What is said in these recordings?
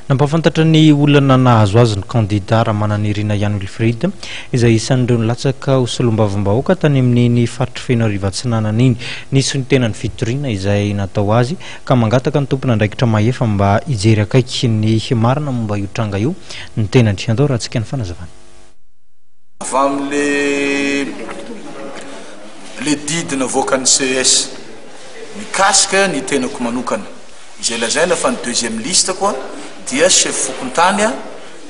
Nampahafantatra ny olana nahazo azy ny kandidà Ramananirina Yann Wilfried, izay isan'ireo nilatsaka ho solombavambahoaka tany amin'iny faritr'i Fenoarivo Atsinanana iny. Nisy ny tena ny fitoriana izay natao azy ka mangataka ny tompon'andraikitra mahefa mba hijery akaiky ny marina momba io tranga io ny tenany. Andao rahantsika ny fanazavana. Avy amin'le le didy navoakan'ny ces mikasika ny tenako manokana. Izay lazaina fa ny deuxième liste koa dia chef fokontany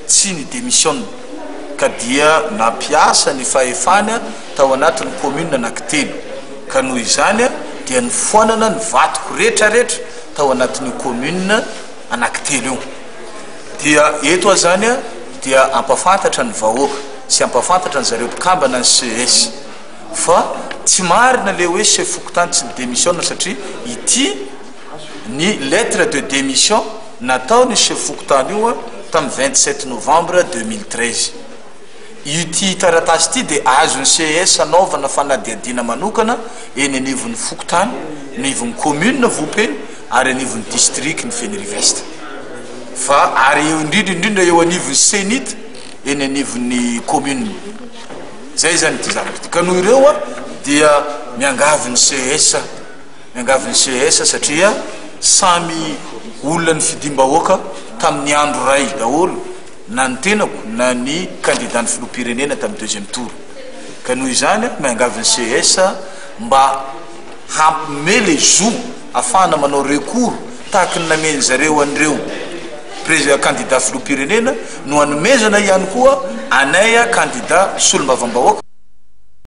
tsy ni demissionne ka dia nampiasa ny fahefany tao anatin'ny commune anaky telo ka noho izany dia nifoanana ny vatoko rehetra rehetra tao anatin'io commune anaky telo io. Dia eto aho izany dia hampafantatra ny vahoaka sy hampafantatra ny zareo mpikambana ny ces fa tsy marina le hoe chef fokontany tsy ni demissionne satria ity Ny lettre de démission nataon'io chef fokontany io tamin'ny 27 novembre 2013. Ity taratasy ity dia azon'ny CES anaovana fanadihadiana manokana eny anivon'ny fokontany, anivon'ny commune Vohipeno ary anivon'ny district ny Fenerive-Est. Fa ary eo indrindra indrindra eo anivon'ny CENIT eny anivon'ny commune. Izay izany ity zavatra ity. Ka noho ireo dia miangavy ny CES. Miangavy ny ces satria samy olona nifidim-bahoaka tamin'ny andro iray daholo na ny tenako na ny candidat ny filoham-pirenena tamin'ny deuxième tour. Ka noho izany aho miangavy ny ces mba hampime le zo afahana manao recours tahaky ny namen'ny zareo an'ireo presi- candidat filoham-pirenena no hanomezana ihany koa anay candidat solombavambahoaka.